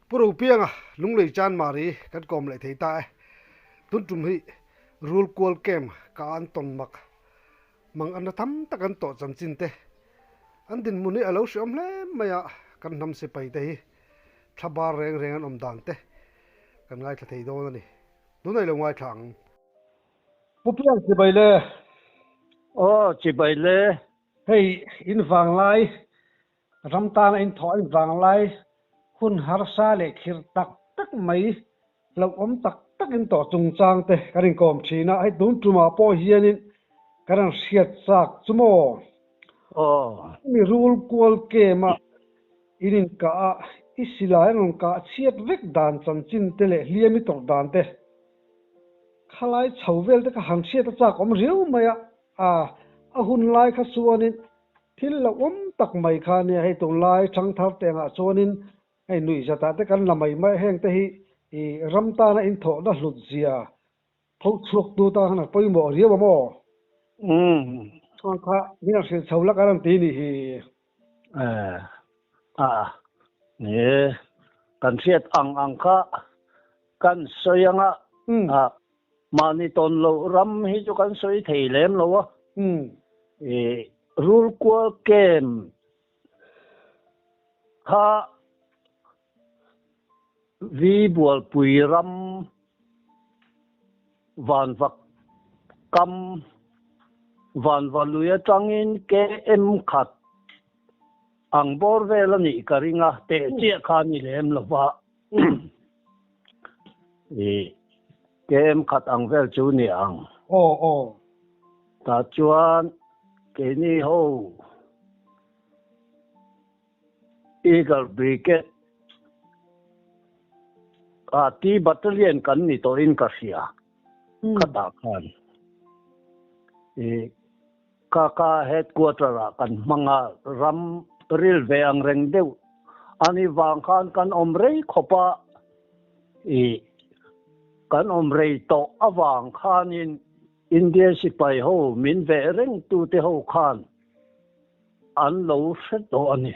Pu Ropianga Lunglei Chanmari kan kawm leh thei ta e. Tun tum hi Rul kual camp ka an tawn mak mang anna tam tak an tawh chanchin te an dinhmun hi a lo hreawm hle mai a, kan hnam sipai te hi thla bar reng reng an awm dan te kan ngaithla thei dawn a ni. Tunah i lo ngaithla ang. Pu Piang chibai le. Aw chibai le. Hei in vanglai Ram tana inthawh in vanglai hun harsa leh khirh tak tak mai hlauhawm tak tak in tawh chungchang te kan inkawm thin a, hei tun tumah pawh hianin kan rawn hriat chak chu maw? Aw. Mi rul kual kem a in inkah a, i silai an rawn kah chhiat vek dan chanchin te leh hliam i tawrh dan te khalai chho vel te kha han hriat a chak awm riau mai a, a hun lai kha chuanin Thil lo awm tak mai kha nia, hei tunlai thangthar te angah chuanin hei nuihzatah te kan la mai mai a, heng te hi i ram tana inthawhna hlut zia tho chhuak tu tan khan a pawimawh riau a maw? Umm. Chuan kha min han hrilh chho lak a rawn ti nih hi. Eh, a, ni e, kan hriat ang ang kha kan sawi anga, a, Mahni tawn loh ram hi chu kan sawi thei lem lo a. I Rulkual Camp kha Vi Bualpui ram Vanva kam Vanva lui atangin KM khat ang bawr vel a nih ka ring a, teh chiah kha a ni lem lo va. I KM khat ang vel chu ni ang. Aw aw. Tah chuan keini ho Eagle Brigade ah T Battalion kan ni tawhin ka hria khatah khan i Kaka headquarter ah kan hmang a, ram ril ve ang reng deuh a ni vang khan kan awm rei khawp a, i kan awm rei tawh avang khanin India sipai ho min veh reng tute ho khan an lo hre tawh a ni.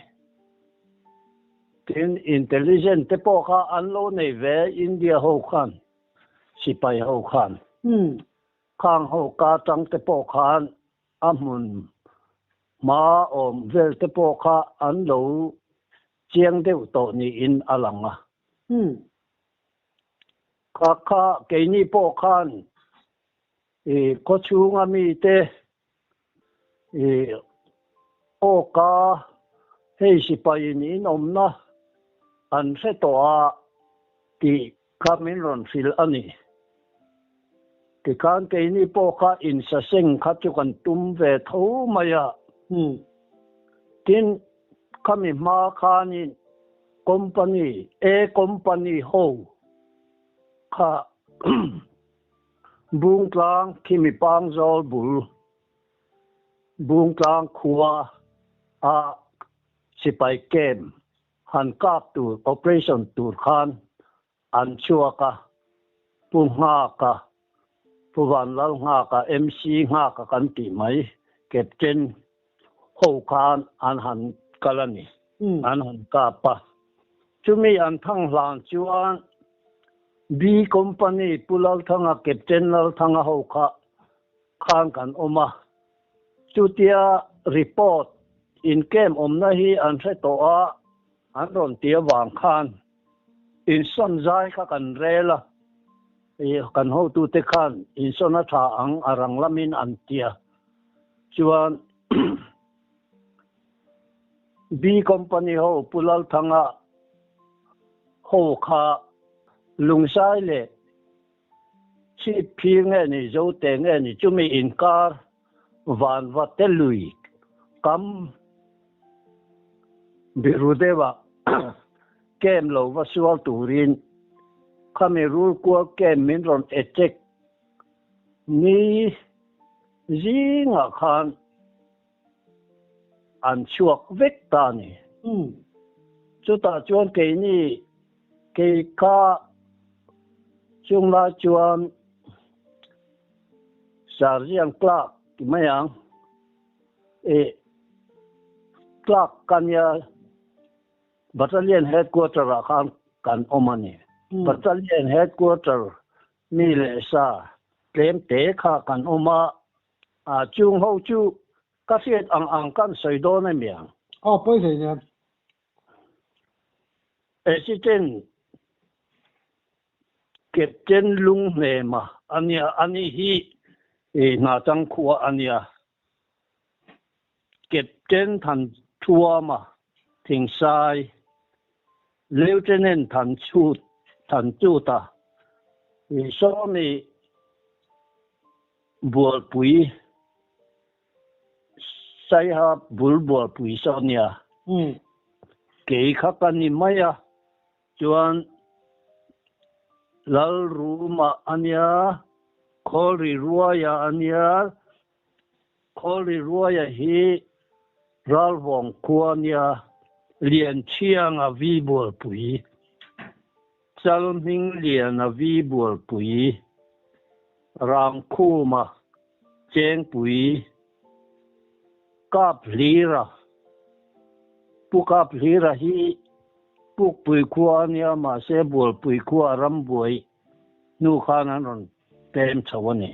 Tin, intelligent te pawh kha an lo nei ve India ho khan, sipai ho khan. Khang ho ka tang te pawh khan a hmun hma awm vel te pawh kha an lo chiang deuh tawh niin a lang a. Kha kha keini pawh khan i khawchhunga mite i awka hei sipaiin in awmna an hre tawh a tih kha min rawn hrilh a ni. Tikhan keini pawh kha insaseng kha chu kan tum ve tho mai a. Tin, khami hma khanin company, A company ho kha Bungtlang khimi Pangzawl bul Bungtlang khua a sipai camp han kap tur operation tur khan an chhuak a, Pu Nghaka, Pu Vanlal Nghaka, MC Nghaka kan tih mai, Captain ho khan an han kal a ni, an han kap a. Chumi an thang hlan chuan B Company Pu Lalthanga, Captain Lalthanga ho kha khan kan awm a. Chutia report in camp awmna hi an hre tawh a, an rawn ti avang khan insawn zai kha kan rel a, kan hotute khan insawn a tha ang a rang lamin an ti a. Chuan B Company ho Pu Lalthanga ho kha Lungsai leh Chhip phir nge ni, Zote nge ni, chumi inkar vanva te lui kam biru deuhah camp lo va sual turin khami rulkual camp min rawn attack ni zingah khan an chhuak vek ta a ni. Chutah chuan keini kei kha chunglai chuan Sergeant Clark ti mai ang, eh Clark ka nia Battalion Headquarter ah khan. kan awm a ni. Battalion Headquarter mi leh sa tlem te kha kan awm a, a chung ho chu ka hriat ang ang kan sawi dawn a mi ang. Aw pawi hlei nen. Assistant Captain Lunghnema a nia, ani hi hna chang khua a nia. Captain Thanthuama Thingsai, Lieutenant Thanchut Thanchuta Sawmi Bualpui Saiha bul Bualpui saw nia. Kei kha ka ni mai a, chuan Lalruma a nia, Khawlri Ruaia a nia, Khawlri Ruaia hi Ralvawng khua nia Lianchhianga vi bualpui, Chalhmingliana vi bualpui, Rangkhuma Chengpui, Kaphlira, Pu Kaphlira hi Pukpui khua ania mahse Bualpui khua rambuai hnu khan an rawn pem chho a ni.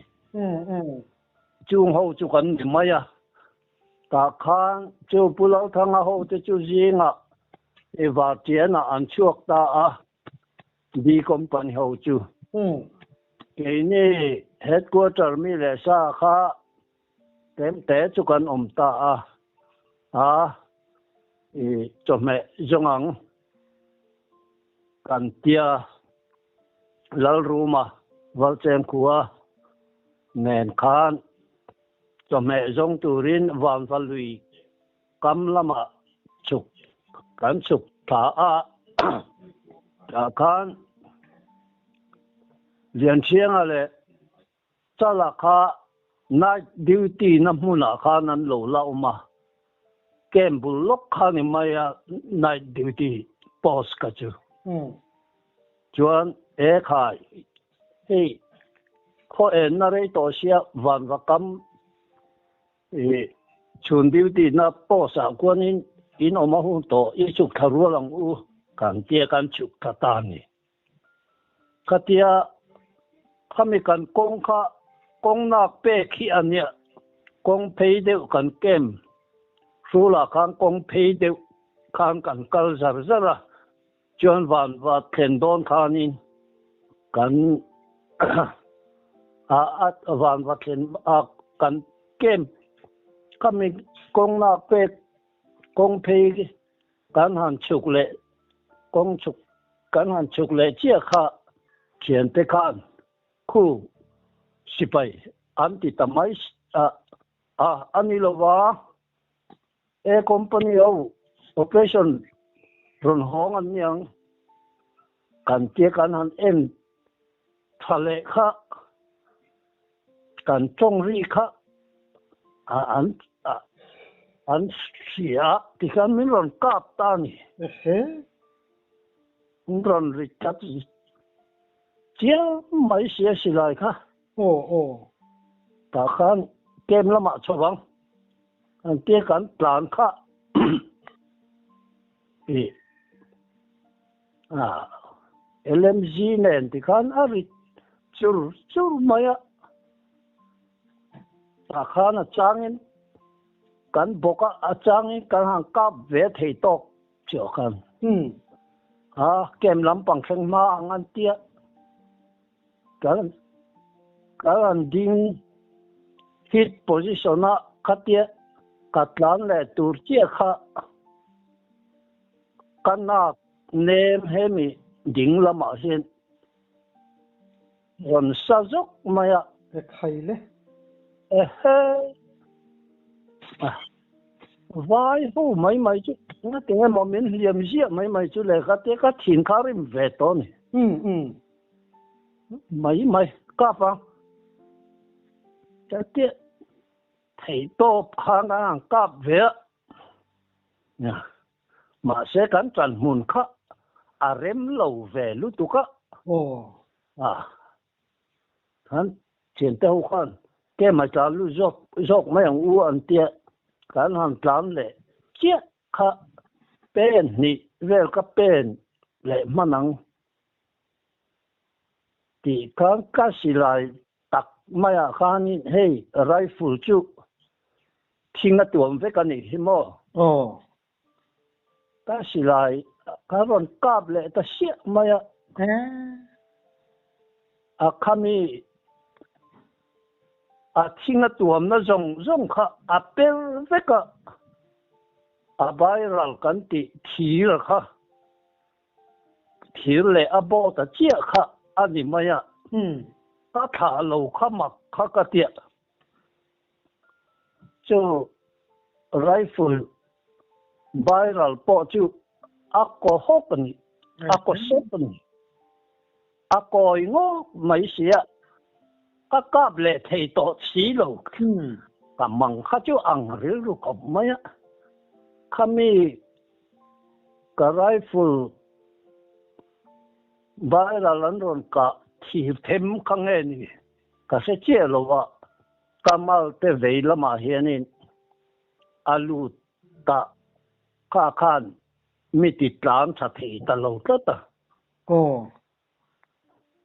Chung ho chu kan ni mai a, tah khan chu Pu Lalthanga ho te chu zingah i Vartianah an chhuak ta a, B Company ho chu. Keini Headquarter mi leh sa kha tlem te chu kan awm ta a, a i chawhmeh zawng ang kan tia Lalruma Valchengkhua nen khan chawhmeh zawng turin Vanva lui kam lamah chhuk kan chhuk thla a, tah khan Lianchhianga leh Chala kha night duty na hmunah khan an lo la awm a, camp bul lawk kha ni mai a night duty post kha chu. Chuan e khai hei khaw enna rei tawh sia vanva kam i chhun duty na post ah kuanin in awm a hun tawh i chhuk thla rual ang u kan tia kan chhuk thla ta a ni. Khatia khami kan kawng kha kawng nak pek hi a nia, kawng phei deuh kan kem hrulah khan kawng phei deuh khan kan kal zar zar a, chuan van va thlen dawn khanin kan a van va thlen a kan kem khami kawng nak pek kawng phei Kan han chhuk leh kawng chhuk kan han chhuk leh chiah kha thiante khan khu sipai an ti ta mai a a a ni lo va, A company ho operation rawn hawng an niang kan tia kan han en tha leh kha kan tawng ri kha an an hria a tikhian min rawn kap ta a ni. Min rawn ri tlat chiang mai sia silai kha. Aw aw. Tah khan camp lamah chho ang an tia kan tlan kha i a LMG nen tikhan a rit chur chur mai a, tah khan a changin kan bawk a, a changin kan han kap ve thei tawk chiah khan a camp lampang thleng hma ang an tia kan kan han ding hit position a khatia ka tlan leh tur chiah kha. Ka nak nem hemi ding lamah hian rawn sa zawk mai a. E khai le. Ehe. Vai ho mai mai chu nga tinge maw min hliam ziah mai mai chu le ka tia ka thin kha rim ve tawh ni. Um um. Mai mai kap ang. Ka tia thei tawp khan ka ang kap ve a. Mahse kan ṭan hmun kha a rem lo ve lutuk a. Aw. A. Kan thiante ho khan kemah tlan lut zawk zawk mai ang u an tia kan han tlan leh chiah kha pen hnih vel ka pen. leh hman ang tih khan ka silai tak maiah khanin hei rifle chu thing a tuam vek a nih hi maw? Aw. Ka silai ka rawn kap leh ta siah mai a. A khami a thing a tuamna zawng zawng kha a per vek a, a viral kan tih thir kha thir leh a bawh ta chiah kha a ni mai a. Ka thlah lo kha mak kha ka tiah. Chu rifle viral pawh chu a kaw hawk a ni, a kaw sep a ni. A kawi ngawk mai si a, ka kap leh thei tawh si lo. Ka mang kha chu ang rilru khawp mai a, khami ka rifle viral an rawn kah thir them kha nge ni? Ka hre chiah lo a, Kamal te vei lamah hianin a lut ta kha khan mi ti tlan tha thei ta lo tlat a. Aw.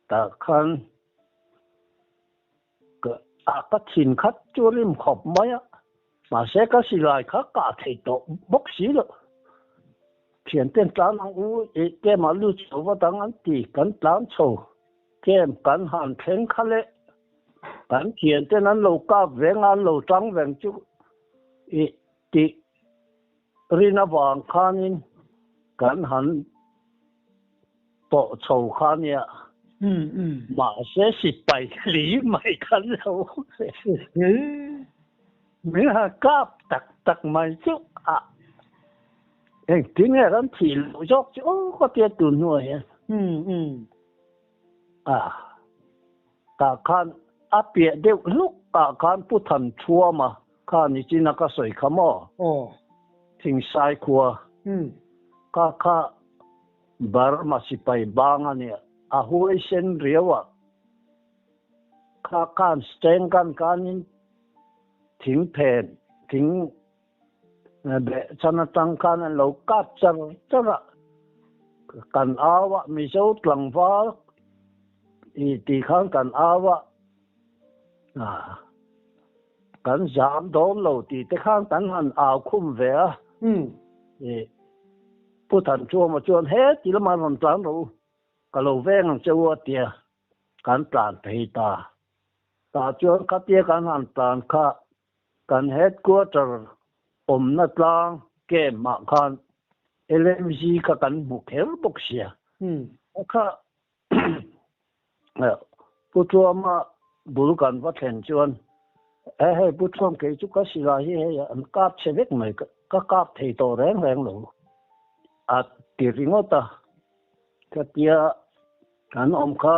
Tah khan ka a ka thin khat chu rim khawp mai a, mahse ka silai kha kah thei tawh bawk si lo. Thianten tlan ang u i tlem ah lut chho vat ang an ti, kan tlan chho tlem kan han thleng kha le kan thianten an lo kap veng a an lo tang veng chu i tih rin avang khanin kan han pawh chho kha nia mahse sipai hli mai khan lo min han kap tak tak mai chu a engtin nge kan thih loh zawk chu aw ka tia tun hnuah hian a tah khan a piah deuh hluk ah khan Pu Thanṭhuama kha nichin a ka sawi kha maw Thingsai khua ka kha Burma sipai bang a nia, a huaisen riau a, kha khan steng kan kanin thing phen, thing beh chan atang khan an lo kap char char a, kan au a, Mizo tlangval i tih khan kan au a, kan zam dawn lo tih te khan kan han au khum ve a, i. Pu Thanchuama chuan he ti lamah rawn tlan rawh u, ka lo veng ang che u a tia kan tlan phei ta. Tah chuan khatia kan han tlan kha kan headquarter awmna tlang camp ah khan LMZ kha kan hmu kher bawk sia. Kha Pu Chuama bul kan va thlen chuan he hei Pu Chuam kei chu ka silai hi hei an kap chhe vek mai ka kap thei tawh reng reng lo a ti ringawt a khatia kan awm kha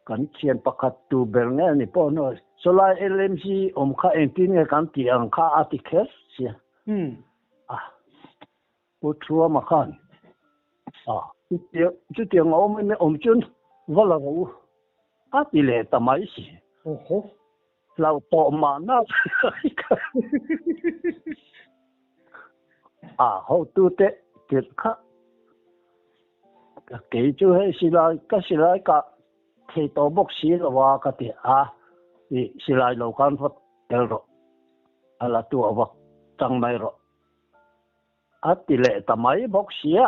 kan thian pakhat tu ber nge ni pawh hnuai sawlai LMC awm kha engtin nge kan tih ang kha a ti kher sia a. Pu Thuama khan a chutiang a awm em awm chuan va la rawh u a ti leh ta mai si. Awhaw. Hlau tawh mahna a hotute tirh kha kei chu hei silai ka silai kah thei tawh bawk si lo a ka ti a, i silai lo khan va tel rawh a la tu a va chang mai rawh. A ti leh ta mai bawk sia.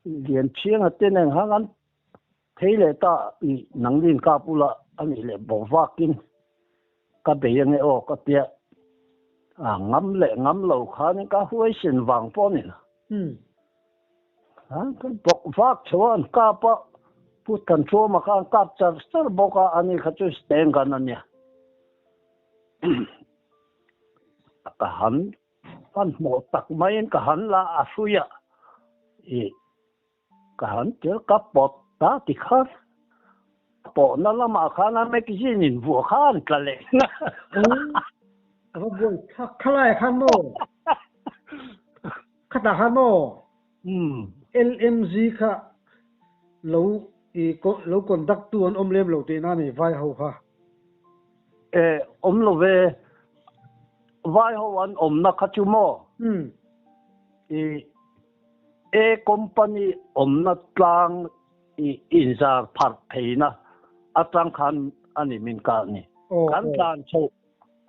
Lianchhianga te nen khan an phei leh ta i nangnin ka bula a nih leh bawk vakin ka bei ange aw ka tia. A ngam leh ngam lo khanin ka huaisen vang pawh a ni lo. Bawk vak chuan kap a Pu Thanchuama khan kap char char bawk a, ani kha chu stand gun a nia. Ka han hmanhmawh tak maiin ka han la a hrui a, ih ka han tel ka pawt ta ti kha pawhna lamah khan a magazine in vuah kha an tla leh na. Ka va buai thlak thlai khan maw? Khatah khan maw? LMZ kha lo i lo conduct tu an awm lem lo tihna a ni vai ho kha. E, awm lo ve. Vai ho an awmna kha chu maw? I A company awmna tlang i inzar pharh pheina atang khan a ni min kah ni. Kan tlan chho,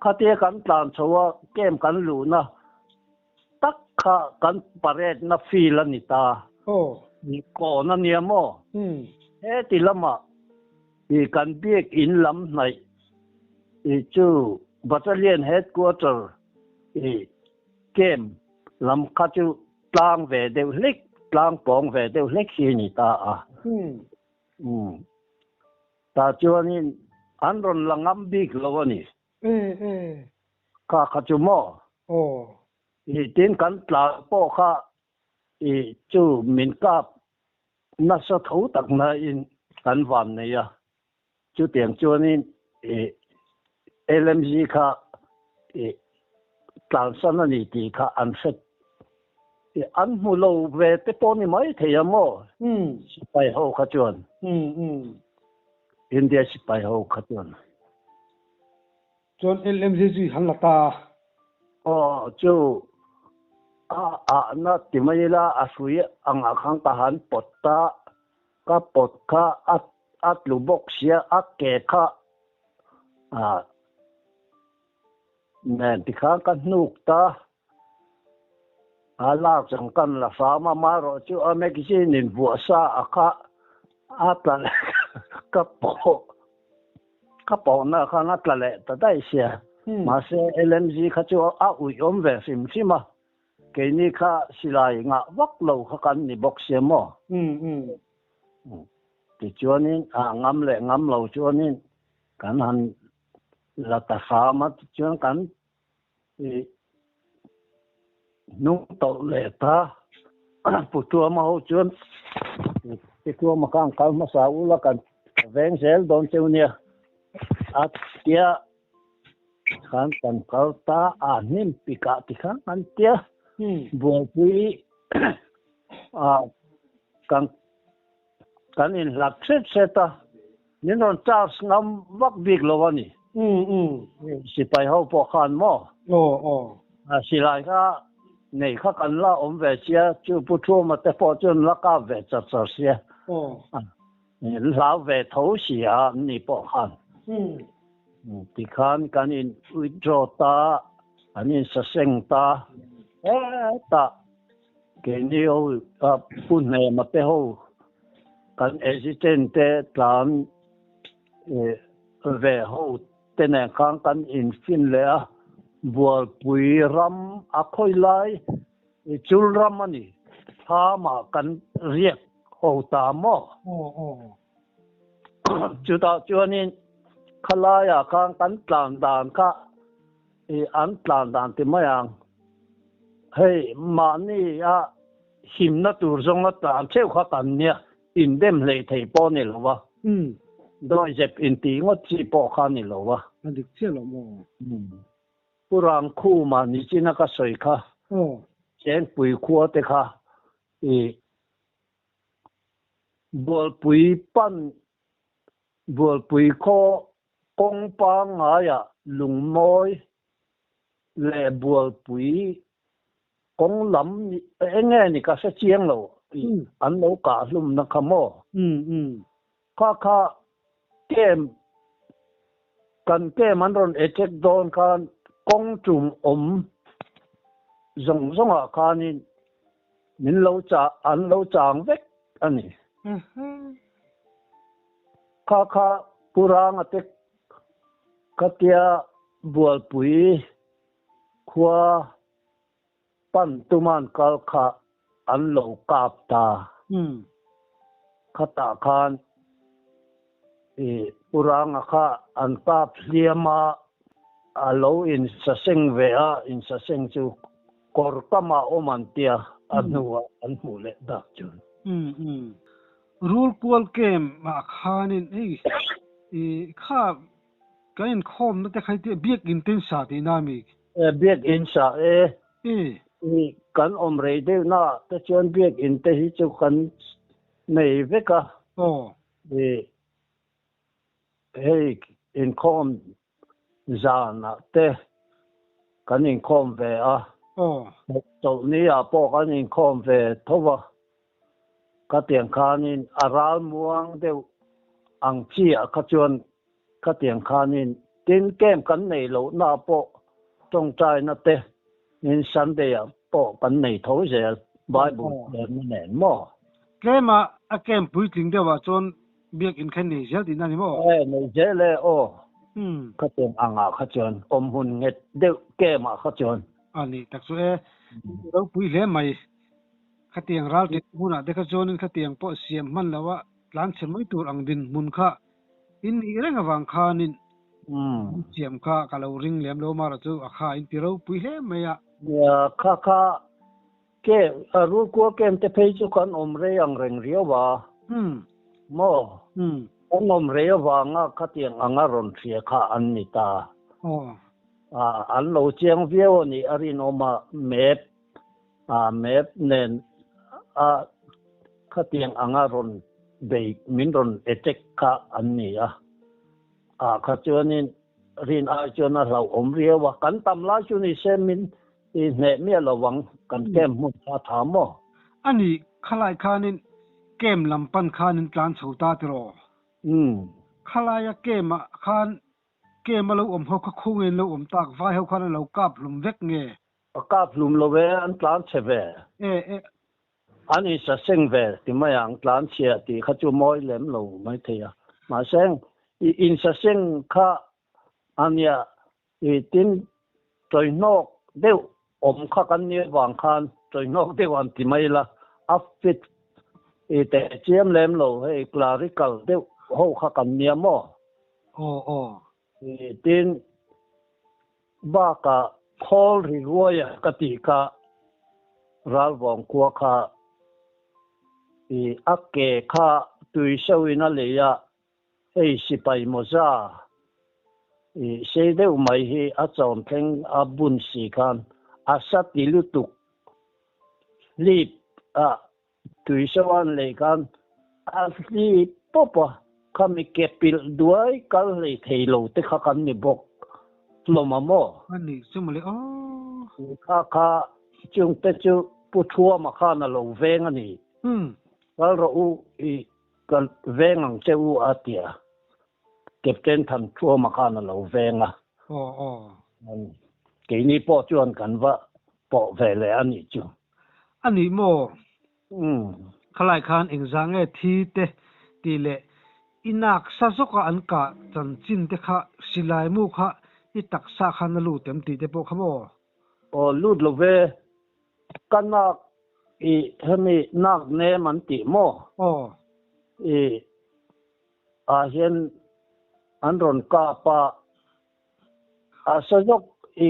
khatia kan tlan chho a camp kan luhna tak kha kan parade na field a ni ta. Kawn a nia maw? Heti lamah i kan biak in lam hnaih i chu Battalion Headquarter i camp lam kha chu tlang ve deuh hlek, tlang pawng ve deuh hlek hi a ni ta a. Tah chuanin an rawn la ngam bik lo a ni. Kha kha chu maw? I tin kan tlan pawh kha i chu min kap nasa tho tak nain kan van nei a. Chutiang chuanin i LMG kha i tlansan a ni tih kha an hre i an hmu lo ve te pawh ni mai thei a maw? Sipai ho kha chuan. India sipai ho kha chuan. Chuan LMG chu i han la ta a. Aw chu a ahna ti mai ila a hrui angah khan ka han pawt ta, ka pawt kha a a tlu bawk sia a ke kha ah nen tikhan ka hnuk ta a lak zawng kan la hram a amaherawh chu a magazine in vuah sa a kha a tla leh ka pawh ka pawhna khan a tla leh ta daih sia mahse LMG kha chu a uih awm ve hrim hrim a keini kha silai ngah vak lo kha kan ni bawk sia maw. Tichuanin a ngam leh ngam lo chuanin kan han la ta hram a, tichuan kan hnung tawlh leh ta. Pu Tuama ho chuan Pu Tuama kha an kal hmasa ula kan veng zel dawn cheu nia a tia khan kan kal ta a hnim pikah tikhan an tia buaipui a kan kan inhlat hret hret a, min rawn charge ngam vak bik lo a ni. Sipai ho pawh khan maw? A silai kha nei kha kan la awm ve sia, chu Pu Thuma te pawh chuan la kap ve char char sia. An hlau ve tho si a an ni pawh khan. Tikhan kan in withdraw ta, an insaseng ta, hetah Keini ho Pu Hnema te ho kan Assistant te tlan ve ho te nen khan kan infin leh a, Bualpui ram a khawi lai chul ram a ni, thlamah kan riak ho ta maw? Chutah chuanin khalaiah khan kan tlan dan kha I an tlan dan ti mai ang. Hei mahni a himna tur zawnga tlan theuh kha kan nia, indem hlei thei pawh a ni lo va. Dawizep intih ngawt chi pawh kha a ni lo va. A dik chiah lo maw? Pu Rangkhuma nichina ka sawi kha, Chengpui khua te kha i Bualpui pan, Bualpui khaw Kawng pangngaiah lungmawi leh bualpui kawng lam eng nge ni ka hre chiang lo an lo kah hlumna kha maw? Kha kha camp kan camp an rawn attack dawn khan kawng tum awm zawng zawngah khanin min lo chah an lo chang vek a ni. Kha kha Pu Ranga te khatia Bualpui khua pan tuman kal kha an lo kap ta. Khatah khan i Pu Ranga kha an kap hliam a, a lo insaseng ve a, insaseng chu kawr kamah awm an tia, a hnuah an hmuh leh dak chuan. Rul kual camp ah khanin hei i kha kan inkhawmna te kha hi biakinn te in sa tihna a mi? E biakinn sa e. I kan awm rei deuh na ah te chuan biakinn te hi chu kan nei vek a. I hei inkhawm zan ah te kan inkhawm ve a. Aw. Chawlhni ah pawh kan inkhawm ve tho a, khatiang khanin a ral muang deuh ang chi ah kha chuan khatiang khanin tin camp kan neih lohna ah pawh tawngtaina te in Sunday ah pawh kan nei tho zel Bible chhiarna nen maw? Tlem a a camp puitling deuh ah chuan Biakinn kha nei zel tihna a ni maw? E, nei zel e, aw. Khatiang angah kha chuan awm hun nghet deuh camp ah kha chuan. A nih tak chu e, ropui hle mai. Khatiang ral ṭin hmunah te kha chuanin khatiang pawh siam hman loha tlan chhe mai tur ang dinhmun kha in nih reng avang khanin siam kha ka lo ring lem lo mara chu a kha in ti ropui hle mai a. Nia, kha kha Ke, a rulkual kem te phei chu kan awm rei ang reng riau a. Maw? Kan awm rei avanga khatiang anga rawn hria kha an ni ta. A, an lo chiang viau a nih a rinawm a, map, a map nen a khatiang anga rawn bei, min rawn attack kha an ni a. Ah kha chuanin rin ai chuan a hlauhawm riau a, kan tam lai chu ni se min I hneh miah lo ang, kan camp hmun kha tha maw? A nih, khalai khanin camp lam pan khanin tlan chho ta tiraw? Umm. Khalaia camp ah khan camp a lo awm ho kha khawngin lo awm tak, vai ho khan a lo kap hlum vek nge? A kap hlum lo e, an tlan chhe ve. E, e. An insaseng ve ti mai ang, tlan chhia tih kha chu mawi lem lo maithei a. Mahse, i insaseng kha a nia I tin, tawihnawk deuh awm kha kan nih avang khan tawihnawk deuh an ti mai la, a fit i teh chiam lem lo, hei clerical deuh ho kha kan nia maw? Aw aw. I tin, bakah khawl ri ruaia ka tih kha Ralvawng khua kha i a ke kha tui seuhin a lei a, Hei sipai mawza i sei deuh mai hi a chawn thleng a bun si khan a sa ti lutuk hlip a tui so an lei khan a hlip pawp a, khami ke pilh duai kal hlei thei lo te kha kan ni bawk hlawm a maw? A nih chu mawle aw. Kha kha chung te chu Pu Thuama khan a lo veng a ni. Kal rawh u i Ka veng ang che u a tia Captain Thanṭhuama khan a lo veng a. Aw aw. Keini pawh chuan kan va pawh ve leh a nih chu. A nih maw? Umm. Khalai khan engzah nge thi te tih leh i nak sa zawka an kah chanchin te kha silai mu kha i taksa khan a lut em tih te pawh kha maw? Aw lut lo ve. Ka nak i hemi nak nem an tih maw? Aw. I ah hian an rawn kap a, a sa zawk i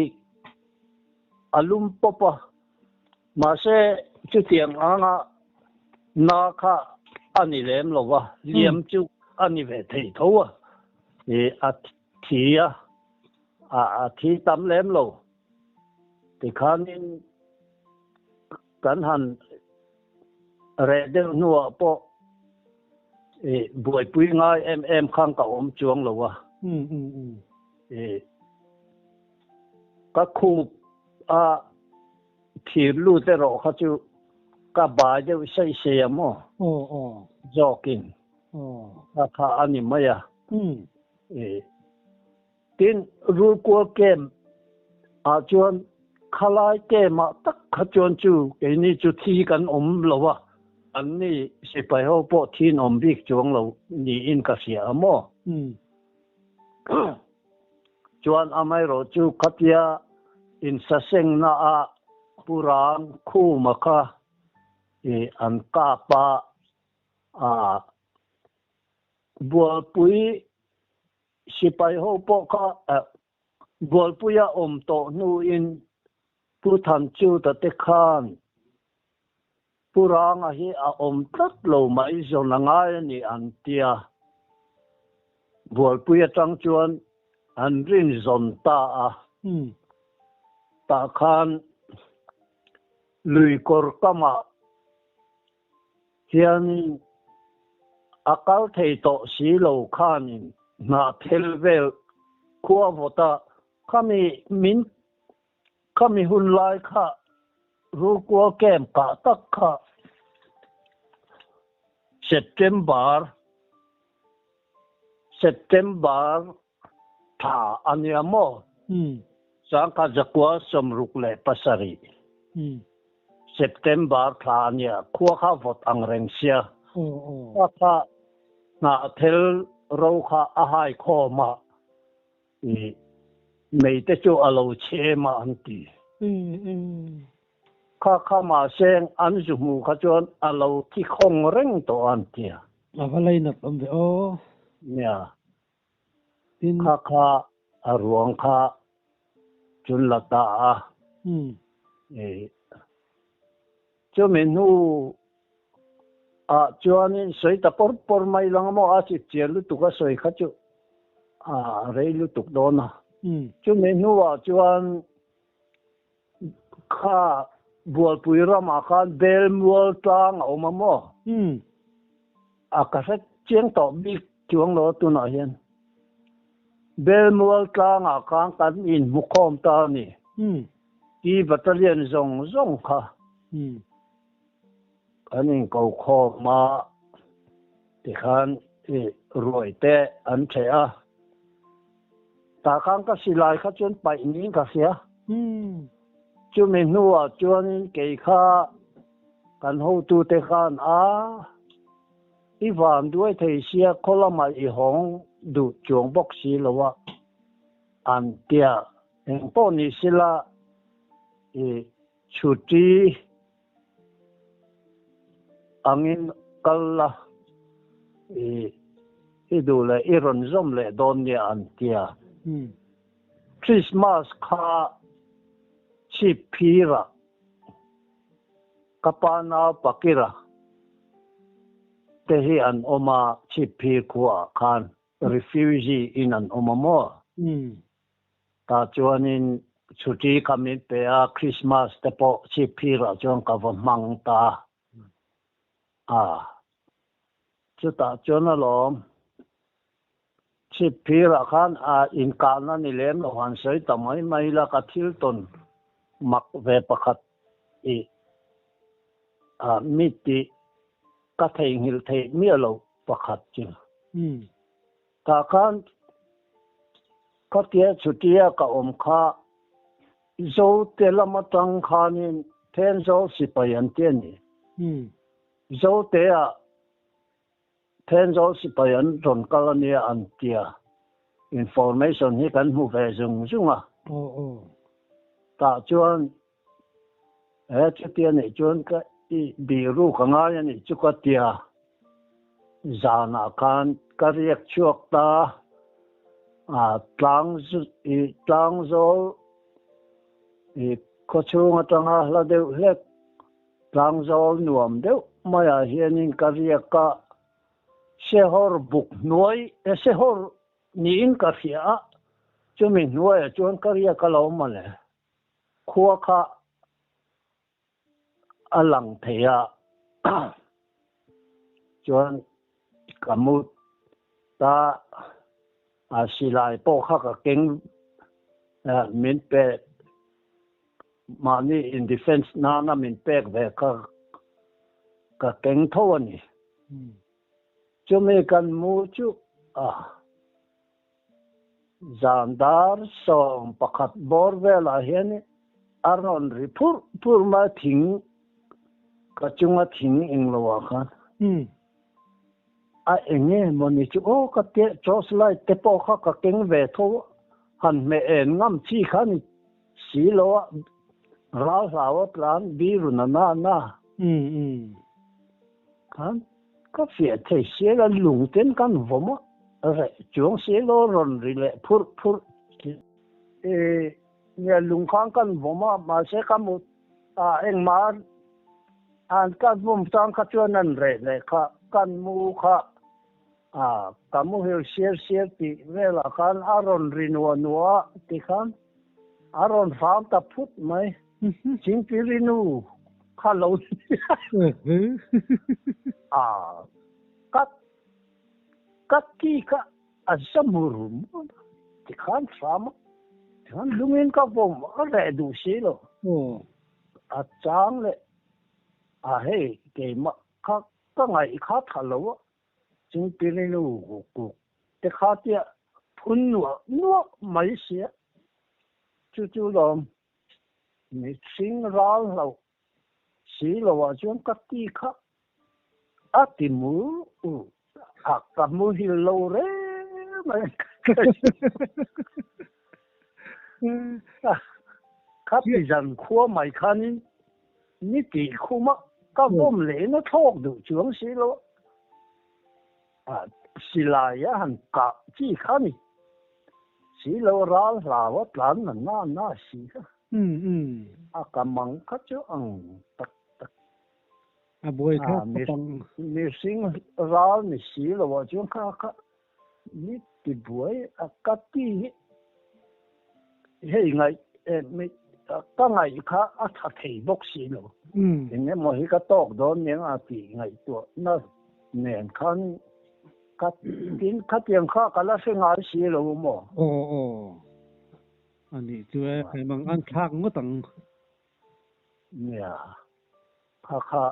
a lum pawp a, mahse chutiang anga na kha a ni lem lo va, liam chu a ni ve thei tho a, i a thi a, a thi tam lem lo. Tikhanin kan han reh deuh hnuah pawh i buaipui ngai em em khan ka awm chuang lo a. I ka khup a thir lut erawh kha chu ka bai deuh saih saih a maw zawkin ka kha a ni mai a. I Tin, Rulkual camp ah chuan khalai camp ah tak kha chuan chu keini chu thi kan awm lo a, anni sipai ho pawh thi an awm bik chuang lo niin ka hria a maw? Chuan amaherawh chu khatia insasengna ah Pu Rang Khuma kha an kap a, Bualpui Sipai ho pawh kha Bualpuia awm tawh hnuin Pu Thanchuta te khan Pu Ranga hi a awm tlat lo mai zawn a ngai a ni an tia. Bualpui atang chuan an rin zawn ta a. Tah khan luikawr kamah Hianin a kal thei tawh si lo khanin hnah phel vel khua vawta khami min Khami hun lai kha Rulkual camp kah tak kha September September thla a nia maw? Sangkhat zakua 67 September thla a nia, khua kha vawt ang reng sia. Kha kha hnahthel ro kha a hai khawm a, i mei te chu a lo chhem a an ti. Kha kha mahse an zu hmu kha chuan a lo thi khawng reng tawh a an ti a. A va lainat awm ve aw. Nia. Tin. Kha kha a ruang kha chun la ta a. I chumi hnu ah chuanin sawi ta pawr pawr mai lang maw a chip chian lutuk a sawi kha chu a rei lutuk dawn a. Chumi hnuah chuan kha Bualpui ramah khan Belmual tlang a awm a maw? A ka hre chiang tawh bik chuang lo a tunah hian. Belmual tlangah khan kan inhmukhawm ta a ni. Ti battalion zawng zawng kha kan inko khawm a, tikhan ruai te an ṭheh a. Tah khan ka silai kha chuan paih niin ka hria. Chumi hnuah chuanin kei kha kan hotute khan a i van duai thei sia khaw lamah i hawng duh chuang bawk si lo a an tia. Eng pawh ni sila i chhuti angin kal la i i duh leh i rawn zawm leh dawn nia an tia. Christmas kha chhip phirah ka pa nau Pakira te hi an awm a, chhip phir khuaah khan refugee in an awm a maw? Tah chuanin chhuti kha min pe a, Christmas te pawh chhipphirah chuan ka va hmang ta a. Chutah chuan alawm, chhipphirah khan a inkahna ni lem lo han sawi ta mai mai la, ka thil tawn mak ve pakhat i a mi tih ka theihnghilh theih miah loh pakhat chu. Tah khan khatia chhutia ka awm kha Zote lam atang khanin Thenzawl sipai an ti a ni. Zote-ah Thenzawl sipai an rawn kal a nia an tia. Information hi kan hmu ve zung zung a. Tah chuan he chutia nih chuan ka i biru ka ngai a nih chu ka tia. Zanah khan ka riak chhuak ta a, tlang i tlang zawl i khawchhung atanga hla deuh hlek tlang zawl nuam deuh maiah hianin ka riak a, sehawr buk hnuai sehawr niin ka hria a, chumi hnuaiah chuan ka riak a lo mawle. Khua kha a lang thei a, chuan ka mu ta a, silai pawh kha ka keng min pek mahni in defence nana min pek ve kha ka keng tho a ni. Chumi kan mu chu a. Zan dar 11 bawr velah hian a rawn ri phurh phurh mai thing ka chunga thing eng lo ah khan a eng nge mawni chu aw ka tia torch light te pawh kha ka keng ve tho a han hmeh en ngam chi kha ni si lo a ral hlau a tlan birun a na na khan. Ka fiah thei sial a, lung ten kan vawm a, reh chuang sial aw rawn ri leh phurh phurh. E, nia lung khan kan vawm a, mahse ka mut a engmah an ka vawm tang kha chuan an reh leh kha, kan mu kha a ka muhil sial sial tih velah khan a rawn ri nuah nuah a tikhan a rawn hram ta phut mai. Thingpiri nu kha lo a ka ka ki kha a za mur mur a tikhan hram a. Chuan lungin ka vawm a reh duh si lo. A chang leh a hei keimah kha ka ngaih kha tha lo a, chingpirinu kuk kuk te kha tia phun nuah nuah mai sia. Chu chu lawm mihring ral hlauh si lo ah chuan ka ti kha a ti mu u a ka muhil lo reng mai kha ti zan khua mai khanin ni tih khuma ka vawm lehna thlawk duh chuang si lo a silai a han kah chi kha ni si lo ral hlau a tlan na na na si kha. A ka mang kha chu ang tak tak. A buai kha khawp ang. Mihring ral ni si lo ah chuan kha kha ni ti buai a ka ti hi hei ngaih ka ngaih kha a tha thei bawk si lo. Eng emaw hi ka tawk dawn nia a tih ngaihtuahna nen khan ka tin khatiang kha ka la hre ngai si lo maw. Aw aw. A nih chu e, hei mang an thlak ngawt ang. Nia, kha kha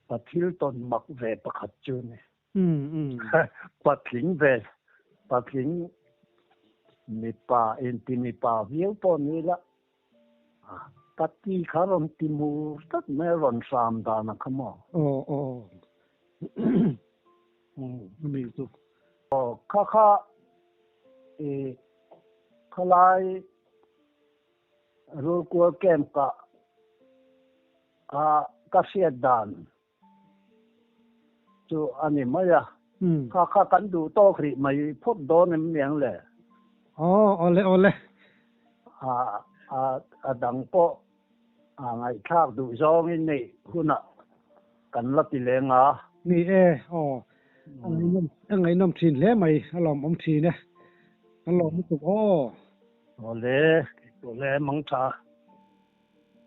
pa thil tawn mak ve pakhat chu ni. Patling ve, patling mipa inti mipa viau pawh ni la, ka ti kha rawn ti mur tlat mai a rawn hram dan a kha maw. Aw aw. A nih chu. Aw kha kha i khalai Rulkual camp ah kha ka hriat dan chu a ni mai a. Kha kha kan duh tawk rih mai phawt dawn em niang le? Aw awle awle. A a a dang pawh a ngaihthlak duh zawngin neih hunah kan la ti leng a. Ni e, aw. A ngaihnawm a ngaihnawm thin hle mai, a lawmawm thin e. Kan lawm lutuk aw. Awle, awle mang tha.